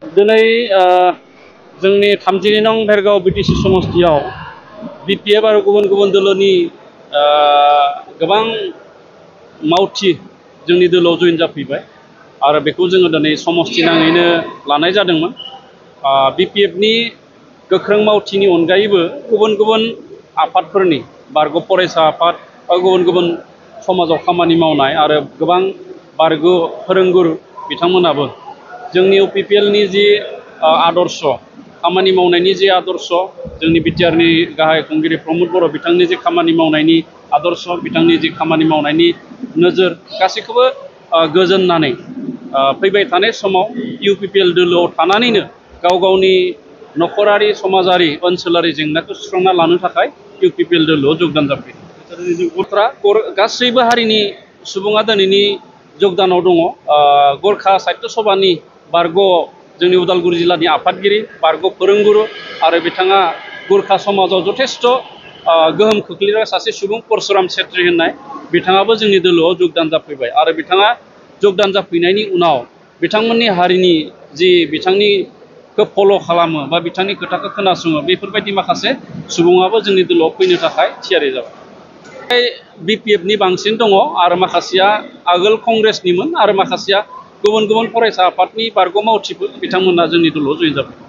दिनै जोंनि 32 नं भेरगाव बिटिसि समस्तियाव बिपिएफ आरो गुबुन गुबुन दोलोनि गोबां मावथि जोंनि दोलोआव जइन जाफैबाय आरो बेखौ जोङो दिनै समस्ति नाङैनो लानाय जादोंमोन। बिपिएफनि गोख्रों मावथिनि अनगायैबो गुबुन गुबुन आफादफोरनि बारग' फरायसा आफाद बा गुबुन गुबुन समाजाव खामानि मावनाय आरो गोबां बारग' फोरोंगुरु बिथांमोनाबो जोंनि इउपिपिएलनि जि आदर्श खामानि मावनायनि जि आदर्श जोंनि बिटिआरनि गाहाय खुंगिरि प्रमद बर' बिथांनि जि खामानि मावनायनि आदर्श बिथांनि जि खामानि मावनायनि नोजोर गासैखौबो गोजोननानै फैबाय थानाय समाव इउपिपिएल दोलोआव थानानैनो गाव गावनि नखरारि समाजारि ओनसोलारि जेंनाखौ सुस्रांना लानो थाखाय इउपिपिएल दोलोआव जगदान जाफैदों। गासैबो हारिनि सुबुङा दिनैनि जगदानाव दङ। गरखा साहित्य सभानि बारग' जोंनि उदालगुरि जिल्लानि आफादगिरि बारग' फोरोंगुरु आरो बिथाङा गुरखा समाजाव जथेस्थ' गोहोम खोख्लैग्रा सासे सुबुं परसुराम छेत्री होननाय बिथाङाबो जोंनि दोलोआव जगदान जाफैबाय आरो बिथाङा जगदान जाफैनायनि उनाव बिथांमोननि हारिनि जि बिथांनिखौ फल' खालामो बा बिथांनि खोथाखौ खोनासङो बेफोरबायदि माखासे सुबुङाबो जोंनि दोलोआव फैनो थाखाय थियारि जाबाय। बिपिएफनि बांसिन दङ आरो माखासेया आगोल कंग्रेसनिमोन आरो माखासेया गुबुन गुबुन फरायसा आफादनि बारग' मावथिफोर बिथांमोना जोंनि दोलोआव जइन जाबाय।